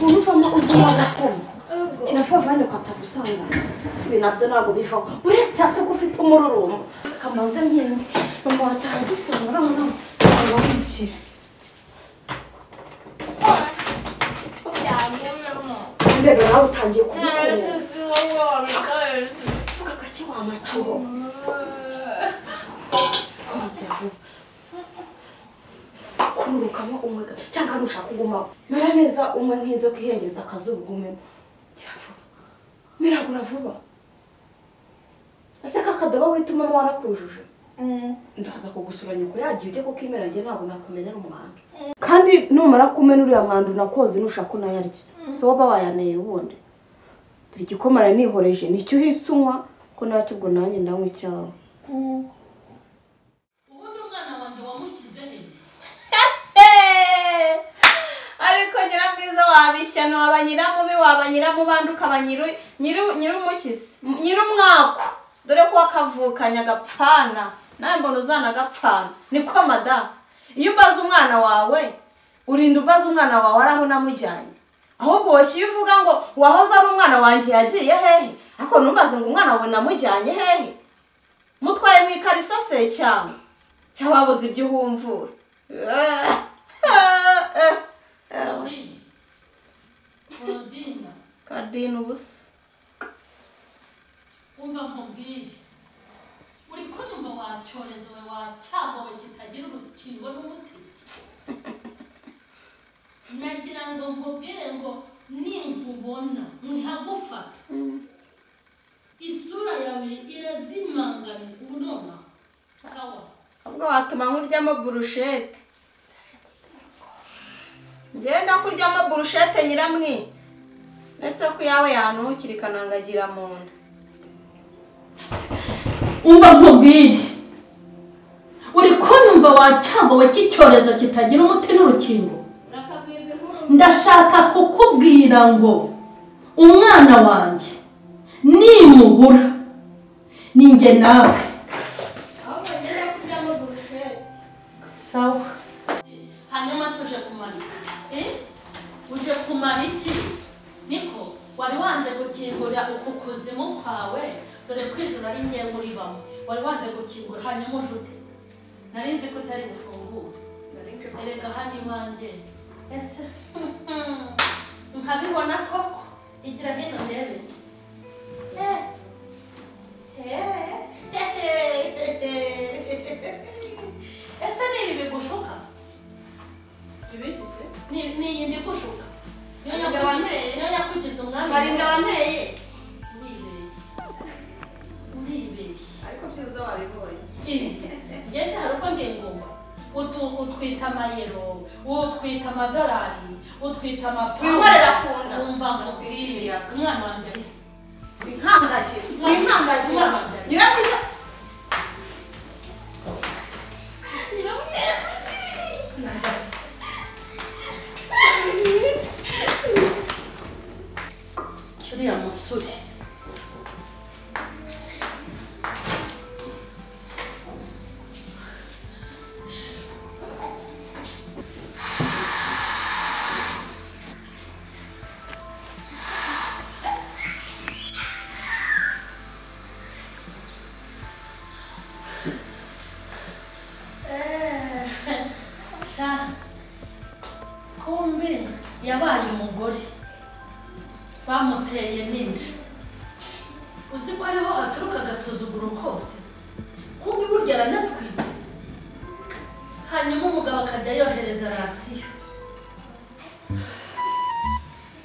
Ukuntu uvamo uzuma agakoma. Kirafavanye ukatagusanga. Si nabyo ntabwo bivaho. Uretse hasi ko ufite umururumbo. Kamanze nkenge. Mama watagusanga noneho. Wabikira. Ndebe nawe utangiye kubikora. Vuga gake wa macuho. Kururukamo umwe cyangwa nushaka kugumaho. Mera neza umwe nk'inzoka ihengeza akazuba ugumemo. Gira vuba. Miragura vuba. Ese kakadoba witumamo warakujuje? Ndaza kugusura nyoko yagiye ujye kukimera nge ntabwo nakumenera umwanda. Kandi numara kumena uriya mwanda unakoze nushaka unayarya. So waba wayaneye ubundi. Turi igikomara nihoreje nicyo uhise unywa ko nacyo ubwo nanjye ndanywa icyawe. Ubundi umwana wanjye wamushyize he? Ariko nyiramwiza wabishyano waba nyiramubi waba nyiramubandi ukaba nyirumukisi nyirumwaku dore ko wakavukanye agapfana nawe mbona uzana agapfana niko madamu iyo ubaza umwana wawe urinda ubaza umwana wawe ari aho namujyanye ahubwo woshye iyo uvuga ngo wahoze ari umwana wanjye yagiye hehe ariko ntumbaze ngo umwana wawe namujyanye hehe mutwaye mu ikariso se cyangwa cyababuze ibyo uhumvura. Kadina ubusa. Umva nkubwire uri ko numva wacyorezo we wacyagowe kitagira urukingo n'umuti. Nagira ngo nkubwire ngo ninkubona nkagufata isura yawe irazimangana ubu nonaha. Sawa. Ubwo watuma nkuryamo burushete. Ngenda kuryamo burushete nyiramwi. Ndetse ko yawe yanukira ikanangagira mu nda. Umva nkubwire uri ko numva wacyagowe cy'icyorezo kitagira umuti n'urukingo. Ndashaka kukubwira ngo umwana wanjye nimubura ninjye nawe. Sawa. Hanyuma uje kumara iki? Uje kumara iki? Niko wari wanze gukingura uku kuzimu kwawe dore ko ijuru ari ngewe uribamo. Wari wanze gukingura hanyuma uje ute? Nari nzi ko utari bufungure. Erega hano iwanjye ese nkabibona koko igira hino ndebe se. Ese ni ibi bigushuka? Ibiki se? Ni iyi ndigushuka. Niyo yakugize umwami. Barinda wanteye. Uribeshye. Uribeshye. Ariko byibuze wabibonye. Njye hari uko ngengoma. Utwita amayero, utwita amadolari, utwita amapawundi. Winkorera ku nda. Umva nkubwire umwana wanjye ari. Winkandagira. Winkandagira. Nyiramwiza. Nyiramwiza. Uriya musore kumbe yabaye umugore bamuteye n'inda. Uzi ko ariho haturuka agasuzuguro kose. Kumbe burya aranatwite. Hanyuma umugabo akajya yohereza rasiyo.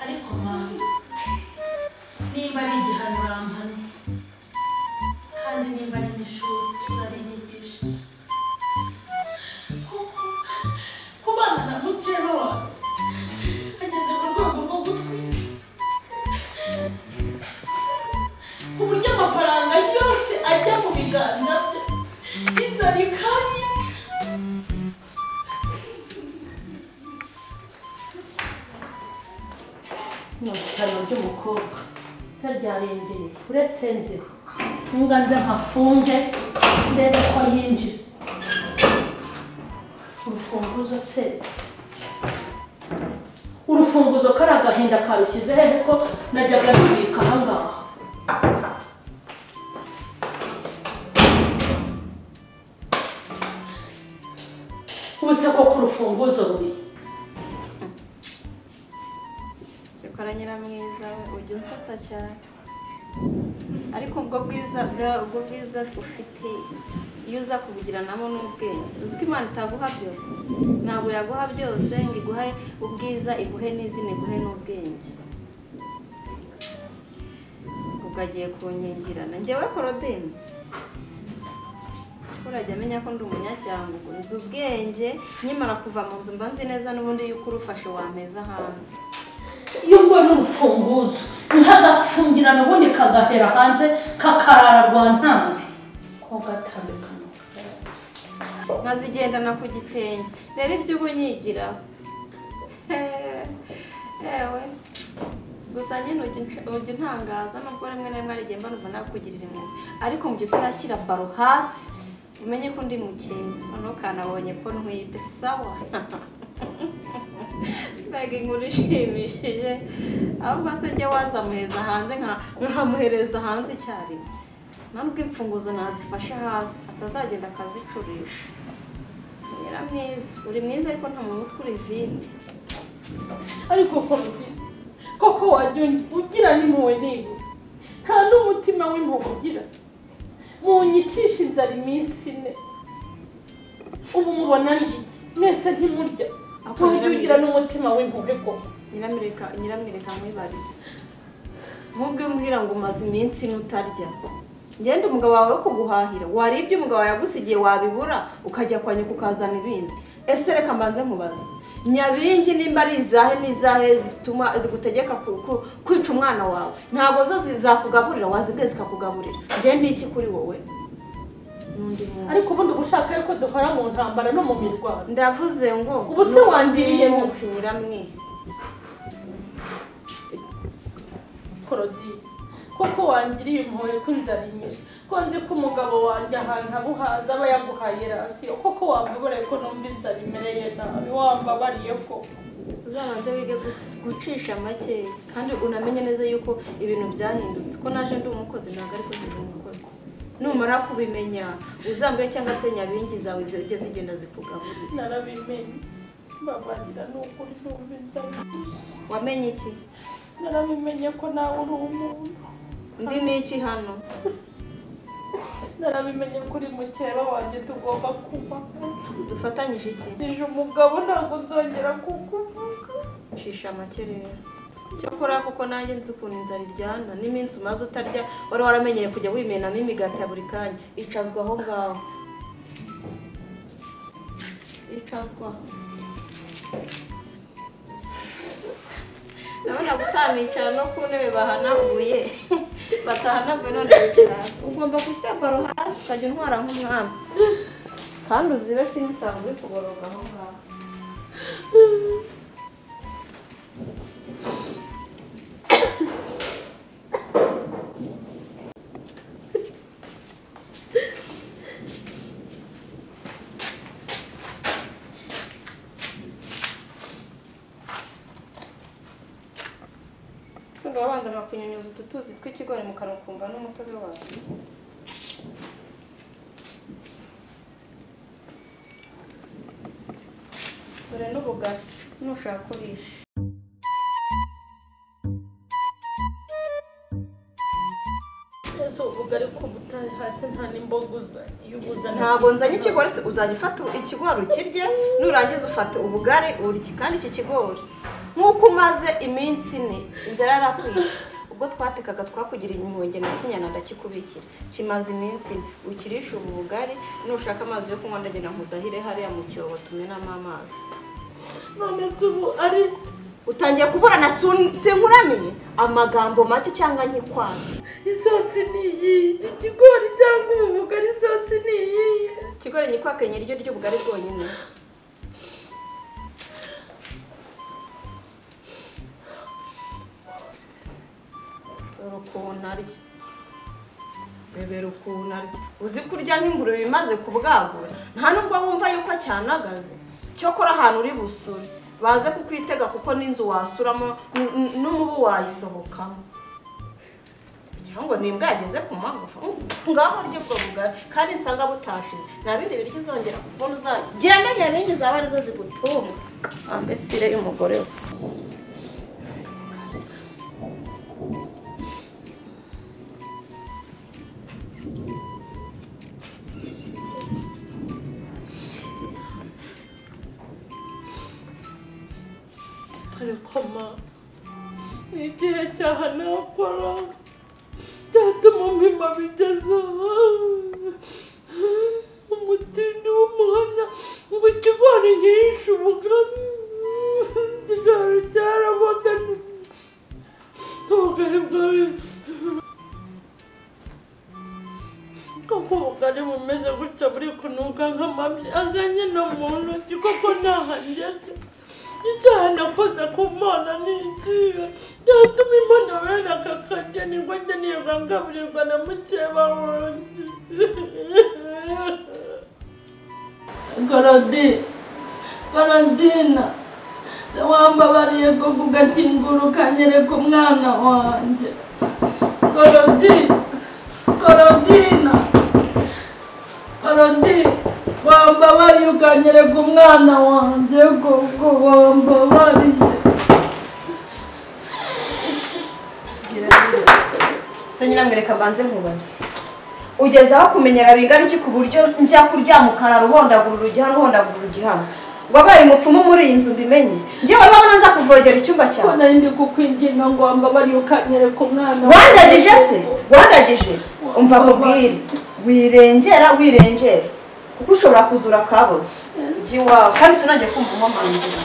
Ariko ma nimba ari igihano urampana kandi nimba ari n'ishuri urarinyigisha. Kuko kubana na mukeba wawe ageze ku rwego rwo gutwita ku buryo amafaranga yose ajya mu biganza bye inzara ikanyica. Ni ishyano ry'umukobwa se ryarengeye uretse nziho ntunganze nkafunge ndebe ko yinjira. Urufunguzo se Urufunguzo kari agahinda karukize hehe ko najyaga rubika aha ngaha. Ubu se koko urufunguzo ruri? Cyakora Nyiramwiza ujya unsetsa cyane. Ariko ubwo bwiza ufite iyo uza kubugiranamo n'ubwenge, uzi ko Imana itaguha byose. Ntabwo yaguha byose ngo iguhe ubwiza, iguhe n'izina, iguhe n'ubwenge. Ubwo agiye kunyingirana njyewe Korodine, urajya amenya ko ndi umunyacyangugu, nzi ubwenge, nkimara kuva mu nzu mba nzi neza n'ubundi yuko urufashe wampeza hanze. Iyo mbona urufunguzo nkagafungirana ubundi kagahera hanze kakarara rwa ntambi ko gatandukana nkazigendana ku gitenge. Rero ibyo ubu nyigiraho ewe gusa nyine ujya untangaza, nubwo rimwe na rimwe hari igihe mba numva nakugirira impuhwe, ariko mu gihe utarashyira baro hasi umenye ko ndi mukene. Noneho kanabonye ko ntwite, sawa. Mbega inkuru ishimishije. Ahubwo se njye wazamuheza hanze nkamuhereza hanze icyarimwe, nubwo imfunguzo nazifashe hasi atazagenda akazicurisha. Nyiramwiza uri mwiza ariko nta muntu utwura ivide. Ariko koko wajya ugira n'impuhwe niba nta n'umutima w'impuhwe ugira, munyicisha inzara iminsi ine. Ubu mubona ngiki mwese ntimurya, wajya ugira n'umutima w'impuhwe koko. Nyiramwereka mwibarize, nk'ubwo umbwira ngo umaze iminsi ine utarya, ngende umugabo wawe wo kuguhahira, waribye umugabo yagusigiye wabibura ukajya kwa nyoko ukazana ibindi. Ese reka mbanze nkubaze, nyabingi nimba ari izahe n'izahe zituma zigutegeka kwica umwana wawe, ntabwo zo zizakugaburira, wazibwiye zikakugaburira. Njye ndi iki kuri wowe? Ariko ubundi ubushaka yuko duhora mu ntambara no mu mirwano. Ndavuze ngo ubu se wangiriye munsi Nyiramwe. Korodine, koko wangiriye impuhwe ko inzara inyishe, ko nzi ko umugabo wanjye ahantu abuhaza aba yaguhaye rasiyo, koko wambabariye ko numva inzara imereye nabi, wambabariye koko. Uzabanze wige gucisha make kandi unamenye neza yuko ibintu byahindutse, ko naje ndi umukozi ntabwo ariko ndi umukozi. Numara kubimenya uzambure cyangwa se nyabingi zawe zijye zigenda zikugaburira. Narabimenye, mbabarira n'ukuri numva inzara. Wamenye iki? Narabimenye ko nawe uri umuntu. Ndi n'iki hano? Narabimenye ko uri mukeba wanjye tugomba kuba. Dufatanyije iki? Nije umugabo ntabwo nzongera kukuvuga. Cisha make rero. Cyakora kuko nanjye nzi ukuntu inzara iryana, n'iminsi umaze utarya wari waramenyeye kujya wimenamo imigati ya buri kanya. Icazwa aho ngaho. Icazwa. Ndabona gutanicara no ku ntebe bahanaguye, batahanaguye none wicara hasi. Ugomba gushyira baro hasi ukajya untwara nk'umwami, kandi uzibe sinsanga uri kuboroga aho ngaho. Wabanza nkakunyunyuza utu tuzi tw'ikigori mu kanwa ukumva n'umutobe wawe. Dore n'ubugari nushaka urisha. Ese ubugari ko butari hasi nta n'imboga uzanye? Ntabwo nzanye ikigori, uzajya ufata ikigori ukirye, nurangiza ufate ubugari urye. Kandi iki kigori nk'uko umaze iminsi ine inzara yarakwiye, ubwo twatekaga twakugira impuhwe na kinyana ndakikubikira, kimaze iminsi ine ukirisha ubu bugari. Nushaka amazi yo kunywa ndagenda nkudahire hariya mu cyobo tumenamo amazi. None se ubu ari utangiye kuburana sinkuramenye amagambo make cyangwa nkikwanga. Isosi ni iyi, iki kigori cyangwa ubu bugari isosi ni iyi. Ikigori nyikwakenye iryo ry'ubugari bwonyine. Ukuntu arya, rebera ukuntu arya. Uzi kurya nk'ingurube imaze kubwagura, nta nubwo wumva yuko cyanagaze. Cyokora ahantu uri busure Baze kukwitega kuko n'inzu wasuramo n'umubu wayisohokamo. Cyangwa ni imbwa yageze ku magufa. Ngaho ryo ubwo bugari kandi nsanga butashize. Nta bindi biryo uzongera kubona uzajya. Genda nyabingi zaba arizo zigutunga. Ambesire y'umugore we. Ariko ma, ni igihe cyaha nakora cyatuma mpima bigezeho umutindi w'umuhamya ngo ikigori nyihishe ubugari ikigori cyaraboze ubugari bwawe koko ubugari bumeze gutya buri kunuka nk'amabyi azanye no mu ntoki koko ntahangeze. Icyaha nakoze ku Mana ni ikihe cyatuma Imana bene aka kageni ngo njye nirirwa ngaburirwa na mukeba wanjye? Gorodi, Gorodina, wambabariye koko ugakingura ukanyereka umwana wanjye. Gorodi, Gorodina, Gorodi, wambabariye ukanyereka umwana wanjye koko wambabariye. Se nyiramwereka mbanze nkubaze. Ugeze aho kumenyera bingana iki ku buryo njya kuryama ukarara uhondagura urugi hano uhondagura urugi hano? Wabaye umupfumu muri iyi nzu mbimenye. Njyewe wabona nza kuvogera icyumba cyawe. Ko nari ndi kukwinginga ngo wambabariye ukanyereka umwana. Wandagije se? Wandagije? Umva nkubwire. Wirengera wirengera. Kuko ushobora kuzura kaboze. Jya iwawe kandi sinongeye kumva unkomangira.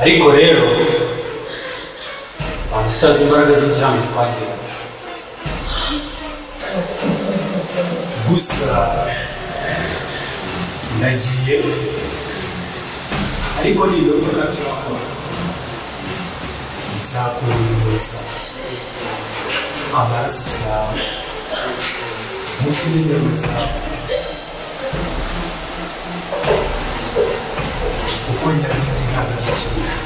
Ariko rero banza utazi imbaraga z'igihango twagira gusa ndagiye ariko nigaruka ntacyo urakora nzakurimbuza amaraso yawe umutwe n'inyama zawe kuko nyabingi ntabwo agikinisha.